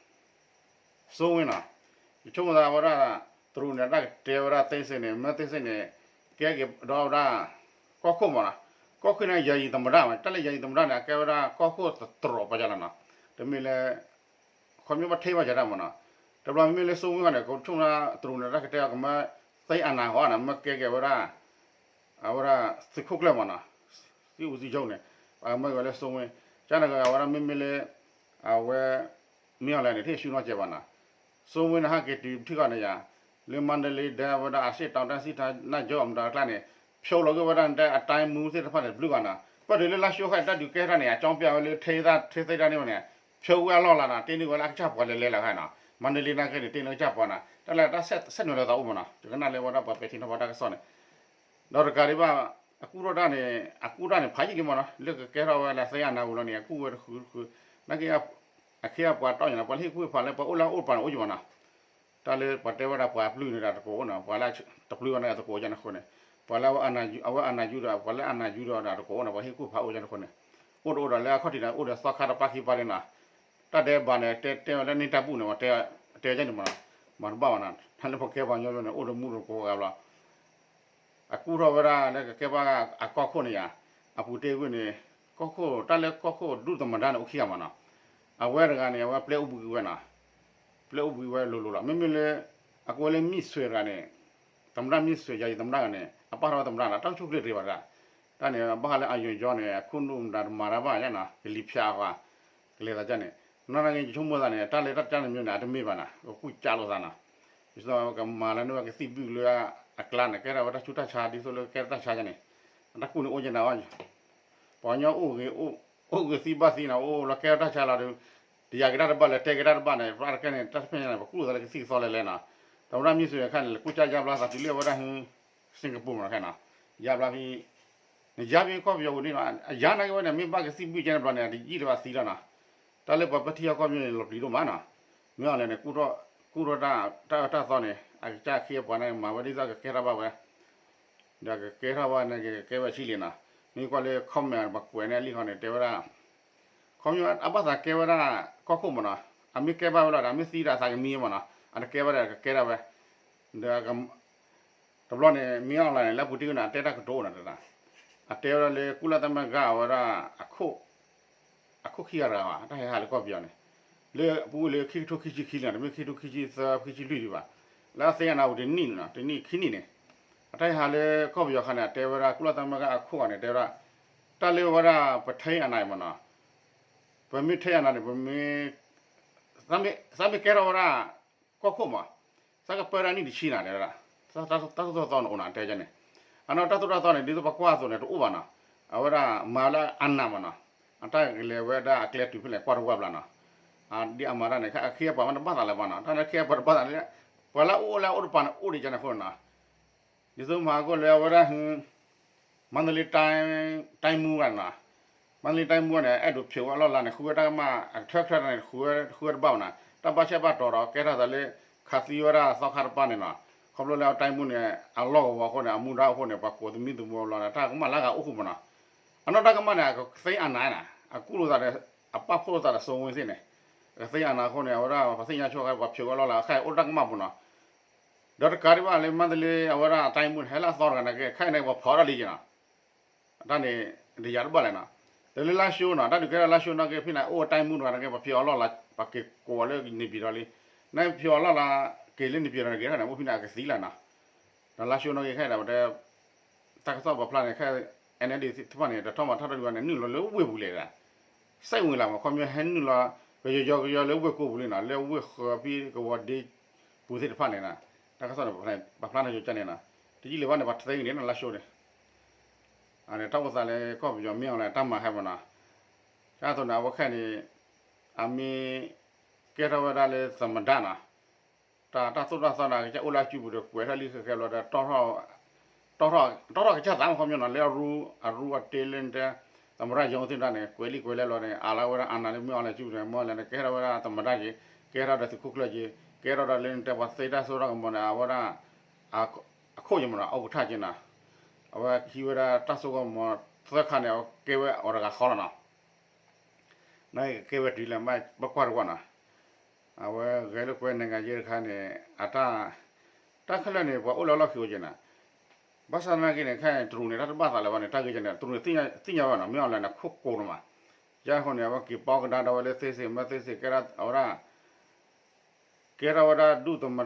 စိဝ့နီၤ, ယဆိကမိၣ်သးဝဲဒၣ် တရူးန့ၣ် တၢ်ကတဲဝဲဒၣ်သ့စ့ၣ်န့ၣ် မ့ၢ်သ့စ့ၣ်န့ၣ် ကဲက့ၤဒီးဝဲဒၣ် ကီၢ်ခိၣ်မ့ၢ်နီၤ, ကီၢ်ခိၣ်န့ၣ် ယာယီသမ္မတမ့ၢ် တၢ်လၢ ယာယီသမ္မတန့ၣ် အကဲဝဲဒၣ်ကီၢ်ခိၣ်သတြီၤပှၤယါလီၤနီၤ, တမ့ၢ်လၢ ခီဖျိဘၣ်ထဲဘၣ်ယၤတၢ်မ့ၢ်နီၤ, တဘျီမ့မ့ၢ်လၢစိဝ့ဂၤန့ၣ် ကဆိကမိၣ်တရူးန့ၣ် တၢ်ကတဲအီၤကမၢ သ့အနၤဂီၢ်န့ၣ် မၢကဲက့ၤဝဲဒၣ် အဝဲဒၣ်သုးခိၣ်ကျၢၢ်မ့ၢ်နီၤ, သုးအူးသုးယိန့ၣ် ပှၤကမၢက့ၤဝဲလၢစိဝ့, ကန့ၣ်အဝဲဒၣ်မ့မ့ၢ်လၢ အဝဲ မ့ၢ်အီၤလဲၣ်န့ၣ် ထံၣ်ဆူၣ်နီၢ်ကဲးဘၣ်နီၤ, စိဝ့န့ၣ် ဟဲက့ၤတုၤထံကီၢ်န့ၣ်ယါ လၢမါဒလ့ဒီးဝဲဒၣ်အရှေ့တောင်တိုင်းစစ်ဌာနချုပ်အမတၤအကျါန့ၣ် ဖျိလီၤက့ၤဝဲဒၣ်န့ၣ် အတိုင်းမှူးသ့ၣ်တဖၣ်န့ၣ် တဘျုးဂၤနီၤ, ပၢၢ်တုၤလၢလါၡိခါန့ၣ် တၢ်ဒုးကဲထီၣ်န့ၣ် အကၠီပျၢ်ဝဲလၢထဲသၣ်ထဲသ့တၢ်န့ၣ်ဝဲန့ၣ် ဖျိဝဲအလီၢ်လၢ်နီၤ, တ့န့ၢ်ဝဲလၢအကစၢ်ပှၤလဲၤလဲၤလၢခါနီၤ, မါဒလ့နာ်က့န့ၣ် တ့န့ၢ်ကစၢ်ပှၤနီၤ, တၢ်လၢတၢ်ဆဲးနွယ်လၢသးအိၣ်မ့ၢ်နီၤ, ယကနၣ်လၢဝဲဒၣ်ပှၤပဲာ်ထံနီၤဖးတၢ်ကစီၣ်န့ၣ် ဒီးတကးဒံးဘၣ် အကူၣ်ထီၣ်တၢ်န့ၣ် အကူၣ်တၢ်န့ၣ် ဖးယံာ်လံမ့ၢ်နီၤ, လၢကကဲထီၣ်ဝဲလၢသ့အနၤဝံၤလီၤန့ၣ် အကူၣ်ဝဲတဃုတဃု, နာ်က့ အခ့အပှၤတီၢ်ညါနီၤ, ပှၤလၢဟ့ၣ်ကူၣ်ဖးလၢပှၤအိၣ်လၢအအိၣ်တပၤန့ၣ်အိၣ်ယံၤမ့ၢ်နီၤ, တၢ်လၢပှၤတဲဝဲဒၣ်ပှၤပျုၢ်န့ၣ်ဒီးတကိးအိၣ်နီၤ, ပှၤလၢတပျုၢ်ဝဲန့ၣ်တကိးယါန့ၣ်အဃိန့ၣ်, ပှၤလၢအဝဲအနၤယူဒီး ပှၤလၢအနၤယူဒီးတကိးအိၣ်နီၤ, ပှၤဟ့ၣ်ကူၣ်ဖးအိၣ်ယါန့ၣ်အဃိန့ၣ်, အိၣ်တအိၣ်ဒီးလၢအခီၣ်ထံးန့ၣ် အိၣ်ဒီးသီခါတပၤခံပၤလံနီၤ, တၢ်ဒဲးဘးန့ၣ် တဲတဲဝဲလၢန့ၢ်တၢ်ဘူၣ်န့ၣ် ပှၤတဲယါန့ၣ်မ့ၢ်နီၤ, မၤတဘၣ်ဘၣ်နီၤ, တၢ်လၢပှၤကဲပှၤကညီန့ၣ် အိၣ်ဒီးမူဒီးကိးဂၤဘျီ အကူၣ်ထီၣ်ဝဲဒၣ်လၢကကဲဘၣ်အကီၢ်ခိၣ်န့ၣ်ယါ, အပူၤတ့ၢ်ကွံာ်န့ၣ် ကီၢ်ခိၣ် တၢ်လၢကီၢ်ခိၣ်ဒူၣ်သမ္မတန့ၣ်အိၣ်ခံဂၤမ့ၢ်နီၤ, အဝဲတဂၤန့ၣ် အဝဲပျဲအိၣ်ဘှံးဝဲနီၤ, ပျဲအိၣ်ဘှံးဝဲလိၤလိၤလီၤ, မ့မ့ၢ်လၢ အကဝဲလၢမံၣ်စွဲတဂၤန့ၣ်, သမ္မတမံၣ်စွဲ ယာယီသမ္မတတဂၤန့ၣ် အပာ်ထီၣ်ဝဲသမ္မတနီၤ, တၢ်အိၣ်ဆူၣ်အိၣ်ချ့တဂ့ၤဘၣ်တဂၤ, တၢ်န့ၣ် ဘၣ်ဃးလၢအယိာ်ယီန့ၣ် အခိၣ်နူာ်မတၤတမၤတၢ်ဘၣ်ယါနီၤ, ကလံၤဖၠးအဃိ, ကလဲၤသးဒ်န့ၣ်, နီၢ်နီၢ်က့ ယဆိကမိၣ်သးန့ၣ် တၢ်လၢတၢ်တၢ်တမံၤန့ၣ် အတမ့ၢ်ဘၣ်နီၤ, ကကူၣ်ကၠၢလိာ်သးနီၤ, ဒ်သိးကမၤလၢနုၢ်ဝဲကသံၣ်ဘုၣ်လၢအကျါန့ၣ် ကဲထီၣ်ဝဲတၢ်ဆူးတၢ်ဆါဒ်သိးလၢကဲထီၣ်တၢ်ဆါန့ၣ်, အတၢ်ကူၣ်န့ၣ်အိၣ်က့ၤနၤ, ပှၤကညီအိၣ်ဂ့ၤ အိၣ်ဂ့ၤသံဘၣ်သံနီၤ, အိၣ်လီၤကဲထီၣ်တၢ်ဆါလီၤဒီး တယာ်က့ၤတၢ်တဘၣ်လၢ တဲက့ၤတၢ်တဘၣ်န့ၣ် ပှၤတကဲန့ၣ်တၢ်တဖျဲညါန့ၣ် ပကူၣ်သးလၢကသံၣ်ကသီလဲၤလဲၤနီၤ, တဝဲဒၣ်မံၣ်စွဲခါန့ၣ် ကူၣ်ကၠၢ်ယါဘျါသးတုၤလၢအဝဲဒၣ် Singapore မ့ၢ်နီၤခဲနီၤ, ယါဘျါဖဲ နယါဖဲကီၢ်ပယီၤပူၤန့ၣ်နီၤ, အယါနာ်က့ဝဲန့ၣ် မ့ၢ်ဘၣ်ကသံၣ်ဘုၣ်ကဲန့ၣ်ဘျီန့ၣ် အတယံာ်လၢၤဘၣ်သံလီၤနီၤ, တၢ်လၢပှၤပဲာ်ထံဟီၣ်ကီၢ်ပယီၤန့ၣ် လီၤပျံၤဒိၣ်မးနီၤ, မ့ၢ်အီၤလဲၣ်န့ၣ် ကူၣ်ထီၣ်တၢ်အၢတၢ်သီန့ၣ် အကစၢ်အခ့အပှၤန့ၣ် မၤဝဲဒ်သိးကကဲထီၣ်ဘၣ်ဝဲ ဒီးကကဲထီၣ်ဘၣ်န့ၣ် ကကဲဝဲဆံးလံနီၤ, မ့ၢ်ကွၢ်လၢ comment ပှၤကွဲးန့ၢ်အလံာ်ဃီန့ၣ် တဲဝဲဒၣ် ခီပညီအဘၣ်သးကဲဝဲဒၣ် ကီၢ်ခိၣ်မ့ၢ်နီၤ, အမ့ၢ်ကဲဘၣ်ဝဲလီၤဒီး အမ့ၢ်သံဒီးအသးကမံမ့ၢ်နီၤ, အတကဲဘၣ်ဒီးကကဲဒၣ်ဝဲ, ဒီး တဘျီန့ၣ် မ့ၢ်အီၤလဲၣ်န့ၣ် လၢအပူၤတ့ၢ်ကွံာ်န့ၣ် အတဲတၢ်ကတိၤအိၣ်နီၤတဒၣ်, အတဲဝဲဒၣ်လၢ ကုလသမဂ္ဂ အဝဲဒၣ် အခိၣ်ခံဂၤတဂၤဘၣ် အတၢ်ဟဲဟးလၢကီၢ်ပယီၤန့ၣ်, လၢအပူၤလၢခံကထိခံဆံခံလံနီၤ, တမ့ၢ်ခံကထိခံဆံသၢ ခံဆံလွံၢ်ဒံးဘၣ်, လၢအသ့ၣ်ညါနၤဝံၤတနံၣ်န့ၣ်နီၤ, တနံၣ်ခံနံၣ်န့ၣ်, အတၢ်ဟဲဟးလၢကီၢ်ပယီၤခါန့ၣ် အတဲဝဲဒၣ် ကုလသမဂ္ဂ အခိၣ်ဂၤန့ၣ် တဲဝဲဒၣ် တၢ်လၢဝဲဒၣ် ပထဲအနၤအံၤမ့ၢ်နီၤ, ပမ့ၢ်ထဲအနၤန့ၣ် ပမ့ၢ် သးမ့ၢ်ကဲထီၣ်ဝဲဒၣ် ကီၢ်ခိၣ်မး, သးကပၢဒၣ်နံၣ်တဆံနၤ တဲဝဲဒၣ်, တၢ်သိၣ်တၢ်သီန့ၣ်အိၣ်နၤ တဲန့ၣ်, အနီၢ်တၢ်သိၣ်တၢ်သီန့ၣ် ဒ်သိးပကွၢ်အသိးန့ၣ် တအိၣ်ဘၣ်နီၤ, အဝဲဒၣ်မၤလၢအနးမးနီၤ, အတၢ်ကလဲၤဝဲဒၣ်အကျဲတုၤဖဲလဲၣ် ကွၢ်တဝၢ်ဘျါနီၤ, ဒ်အမၤတၢ်န့ၣ် အခ့အပှၤမ့ၢ်တဘၣ်သးလၢၤဘၣ်နီၤ, တၢ်လၢအခ့အပှၤတဘၣ်သးလၢ ပှၤလၢအအိၣ်လၢအအိၣ်တပၤန့ၣ် အိၣ်ဒံးကန့ၣ်အဃိနီၤ, ဒ်သိးမၤဟးဂီၤလၢအဝဲဒၣ် မါတလ့ တိုင်းမှူး ဂၤနီၤ, မါတလ့ တိုင်းမှူး န့ၣ် အဲၣ်ဒိးဖျိးဝဲအလီၢ်လၢ်န့ၣ် ဃုဝဲတၢ်ကမၣ် အကထၢကထၢန့ၣ် ဃုဝဲတဘၣ်ဘၣ်နီၤ, တၢ်ဘၣ်ဆၣ်ဘၣ်တီၤဒီး ကဲထီၣ်သးလၢ ခးသံဝဲဒၣ်သီခါတပၤန့ၣ်နီၤ, ခီဖျိလၢအတိုင်းမှူး န့ၣ် အလီၢ်ကဝီၤအဃိန့ၣ် အမူဒါအဃိန့ၣ် ပှၤကိးသမံသမိးလီၤန့ၣ် တၢ်ကမၣ်လၢအဂၤအိၣ်ဃုာ်မးနီၤ, အနီၢ်တၢ်ကမၣ်န့ၣ် ကသ့အနၤနီၤ, အကူၣ်လိာ်သးဒီး အပာ်ဖှိၣ်လိာ်သးဒီးစိဝ့သ့ၣ်န့ၣ်, ကသ့အနၤအဃိန့ၣ် အဝဲဒၣ်ပှၤသ့ၣ်ညါဆိဃဲ ပှၤဖျိးဝဲအလီၢ်လၢ် ခဲအံၤအိၣ်တၢ်ကမၣ်ပူၤနီၤ ဒီးတကးဒံးဘၣ်လၢ မါတလ့ အဝဲဒၣ်အတိုင်းမှူး ဟဲလၢအသီတဂၤန့ၣ်က့ ခဲအံၤန့ၣ် ပှၤဖီၣ်ထီၣ်လံက့နီၤ, တၢ်န့ၣ် တယၤတဘၣ်လဲၣ်နီၤ, ဒီးလၢလါၡိနီၤ တၢ်ဒုးကဲထီၣ်လါၡိနီၤက့ ဖဲန့ၣ် အိၣ်အတိုင်းမှူးတဂၤန့ၣ်က့ ပှၤဖျိးအလီၢ်လၢ် ပှၤက့ၤကိးအီၤလၢ နေပြည်တော် လံ, နဖျိးအလီၢ်လၢ် က့ၤလၢ နေပြည်တော် န့ၣ်က့ တၢ်န့ၣ် အိၣ်ဖဲန့ၣ် အကသံလၢ်နီၤ, ဒီးလါၡိနီၤက့ ခဲအံၤဒၣ်ဝဲတဲ တၢ်ကစီၣ်ပာ်ဖျါန့ၣ် ခဲ NLD သ့ၣ်တဖၣ်န့ၣ် တထီၣ်မၤထီၣ်တၢ်ဒုးဝဲန့ၣ် နုာ်လီၤလၢဝ့ၢ်ပူၤလဲၣ်ဒၣ်, စဲးဝံၤလၢ်မး ခီဖျိဟဲနုာ်လီၤ ကယီကယီလၢဝ့ၢ်ကိးပူၤလံနီၤ လၢဝ့ၢ်ဃၢၤဖဲကဝီၤဒ့ပူၤသ့ၣ်တဖၣ်န့ၣ်နီၤ, တၢ်ကစီၣ်န့ၣ် ပာ်ဖျါန့ၣ်ယိၤကၢန့ၣ်နီၤ, တယံာ်လၢၤဘၣ်န့ၣ် ပှၤတသ့ဂ့ၤန့ၣ်နီၤ လါၡိန့ၣ် အန့ၣ် တၢ်အိၣ်သးလၢကီၢ်ပယီၤမ့ၢ်အီၤလၢတၢ်မၤဟဲမးနီၤ, တၢ်သိးန့ၣ် အဝဲခဲအံၤန့ၣ် အမ့ၢ် ကဲထီၣ်ဝဲဒၣ်လၢသမ္မတနီၤ, တၢ်သိၣ်တၢ်သီန့ၣ် ကစၢ်အိၣ်လၢအစုပူၤဒီး ကွဲးထီၣ်လံဃဲဃဲဘျီဒီး တီၢ်ထီၣ်ကစၢ်သးမ့ၢ်ခီပညီနီၤ လၢအရူ အရူအတ့လၢနတဲ သမ္မတရုံးသ့ၣ်တဖၣ်န့ၣ် ကွဲးလံကွဲးလဲလီၤန့ၣ် အါလၢဝဲဒၣ် အာဏာ လၢမ့ၢ်အီၤလဲၣ်စုပူၤန့ၣ် မ့ၢ်အီၤလဲၣ်န့ၣ် ကဲထီၣ်ဝဲဒၣ်သမ္မတက့ၤ ကဲထီၣ်ဒီးသုးခိၣ်ကျၢၢ်က့ၤ ကဲထီၣ်ဒီးလၢနတဲပှၤသ့တၢ်စိတၢ်ကမီၤန့ၣ် အဝဲဒၣ် အခိၣ်က့ၤမနီၤ ဥက္ကဋ္ဌ က့ၤနီၤ အဝဲဟံးဝဲဒၣ်တၢ်စိကမီၤသၢခါန့ၣ် အဝဲကဲဝဲအီၤတဂၤဃီလီၤနီၤ. နာ်က့ကဲဝဲတုၤလၢ ဘၣ်ကွၢ်တကွၢ်နီၤ အဝဲဂဲၤလိာ်ကွဲ နိုင်ငံရေး တခါန့ၣ် အတၢ် တၢ်ခဲလၢာ်န့ၣ် ပှၤအိၣ်လၢလီၢ်ခံအိၣ်က့ၤနီၤ ဘၣ်ဆၣ်သနာ်က့န့ၣ် ခဲအံၤန့ၣ် တရူးန့ၣ် တၢ်တဘၣ်သးလၢၤဘၣ်န့ၣ် တၢ်ဂ့ၢ်ကဲန့ၣ် တရူးန့ၣ် သ့ၣ်ညါဝဲနီၤ မ့ၢ်အီၤလဲၣ်န့ၣ် ခိၣ်ကိၤတမး ယဲၢ်ဃိန့ၣ် အဝဲက့ၤပီကဒါဒီးဝဲလၢသ့စ့ၣ် မၢသ့စ့ၣ် ကဲထီၣ်ဝဲဒၣ် ကဲထီၣ်ဝဲဒၣ်ဒူၣ်သမ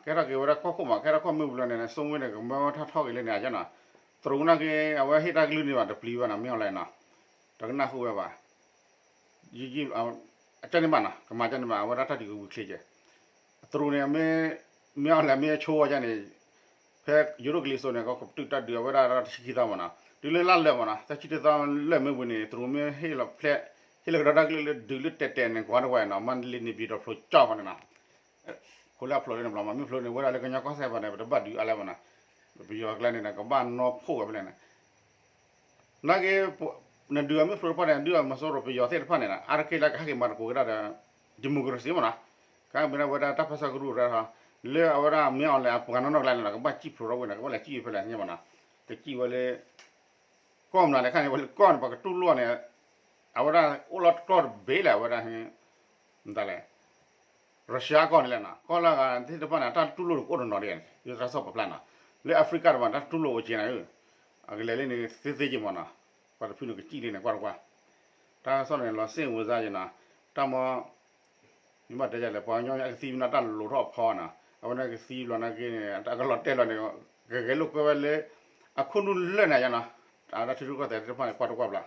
ကဲထီၣ်က့ၤဝဲဒၣ်ကီၢ်ခိၣ်မး ကဲထီၣ်ကီၢ်မ့ၢ်ပူၤလီၤန့ၣ် စိမ့ၢ်န့ၣ် ကမၢဝဲထီၣ်ထီၣ်က့ၤလၢန့ၣ် အကနီၤ တရူးနာ်က့ အဝဲဟ့ၣ်တၢ်ကလုၢ်န့ၢ်ဘၣ်တပျံၤဘၣ်နီၤ မ့ၢ်အီၤလဲၣ်နီၤ တကနၣ်ဃုာ်ဝဲဘၣ် အကန့ၣ်ဘၣ်နီၤ ကမၤကန့ၣ်ဘၣ် အဝဲဒၣ်တၢ်ဒုးကဝံၤချ့ကဲ တရူးန့ၣ် မ့ၢ်အီၤလဲၣ်မ့ၢ်ဆိဝဲန့ၣ် ဖဲယိၤဒိၣ်ကလံၤစိးန့ၣ် ကပတုာ်တၢ်ဒုးအဝဲဒၣ်တဆံခံသီမနီၤ တုၤလၢလါလၢာ်မနီၤ တဆံတသီလၢာ်မ့ၢ်ဝံၤန့ၣ် တရူးမ့ၢ်ဟ့ၣ်လီၤဖျဲး ဟ့ၣ်လီၤကဒီးတၢ်ကလုၢ်လၢဒုးလၢတဲာ်တဲာ်န့ၣ် ကွၢ်တဝဲနီၤ မၤလ့န့ၣ်ဘံၤဒီးဖျိကၠီၣ်ဃီန့ၣ်နီၤ ဖိလၢအဖျိလၢန့ၣ်ဘျီမး မ့ၢ်ဖျိန့ၣ် ဝဲဒၣ်လၢကညီကီၢ်စဲၣ်ဘၣ်န့ၣ် ပတဘၣ်ဒုးအါလၢၤဘၣ်နီၤ ပယီၤကျါန့ၣ် ကဘၣ်နီၢ်ဖှိၣ်ဝဲဖဲလဲၣ်န့ၣ် နာ်က့ နဒုးအမ့ၢ်ဖျိတဖၣ်န့ၣ် ဒုးအမၤစိရိၤပယီၤသ့ၣ်တဖၣ်န့ၣ် အါတက့ၢ်လၢကဟဲက့ၤမၤသကိးက့ၤတၢ်ဒီး democracy မနီၤ ကမ့ၢ်ဒၣ်ဝဲဒၣ်တၢ်ပၢဆှၢကရူၢ်ရၢ လၢအဝဲဒၣ်မ့ၢ်အီၤလဲၣ်အပှၤနီၢ်နီၢ်ကျါန့ၣ် ကဘၣ်စံၣ်ဖျိထီၣ်ဝဲန့ၣ် ကဘၣ်လဲၤစံၣ်ဖဲလဲၣ်မနီၤ ကစံၣ်ဝဲလၢ ကီၢ်မနုၤလဲၣ်ခါန့ၣ် ဝဲလၢကီၢ်န့ၣ် ပှၤကတူၢ်လိာ်န့ၣ် အဝဲဒၣ်အိၣ်လီၤတကျီၢ်တဘ့ၣ်လဲၣ် အဝဲဒၣ် မတၤလဲၣ် Russia ကီၢ်န့ၣ်လဲၣ်နီၤ ကီၢ်လၢအဂၤသ့ၣ်တဖၣ်န့ၣ် တၢ်တူၢ်လိာ်န့ၣ်ကအိၣ်တနီၤဒ်န့ၣ် ယတၢ်ကစီၣ်ပာ်ဖျါနီၤ လၢ Africa တဖၣ်န့ၣ် တၢ်တူၢ်လိာ်အိၣ်က့ၤနၤဧၢ အကလဲၤလၢန့ၣ်သ့သ့က့ၤမနီၤ ပှၤတဖုန့ၣ်ကစံၣ်လံန့ၣ် ကွၢ်တကွၢ် တၢ်ကစီၣ်န့ၣ် လီၤစ့ၣ်ဝဲစါက့ၤနီၤ တၢ်မီ မ့ၢ်ဘၣ်တဲယလဲၣ် ပှၤကညီအကသံမ့ၢ်နီၢ်တၢ်လိၤထီၣ်အဖီနီၤ အဝဲန့ၣ်ကသံဘျီနာ်က့န့ၣ် အကလီၤတဲာ်လီၤန့ၣ် ကဂဲၤလိာ်ကွဲဝဲလၢ အခိၣ်နူာ်လၢာ်န့ၣ်ယါနီၤ အတၢ်ထံရူၢ်ကီၢ်သဲးသ့ၣ်တဖၣ်န့ၣ် ကွၢ်တကွၢ်ဘျီ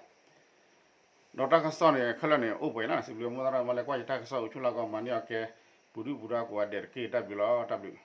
ဒီးတၢ်ကစီၣ်န့ၣ် ခဲလၢာ်န့ၣ် အိၣ်ပှဲၤလီၤ စံးဘျုးမိၢ်သရၣ်မၤလၢကွၢ်ယတၢ်ကစီၣ်အိၣ်ဆူၣ်လၢကီၢ်မၤန့ၢ်အီၤကဲ ပူၤဒုၣ်ပူၤဒါကိးဂၤဒဲးတက့ၢ် တၢ်ဘျုးလီၤ တၢ်ဘျုး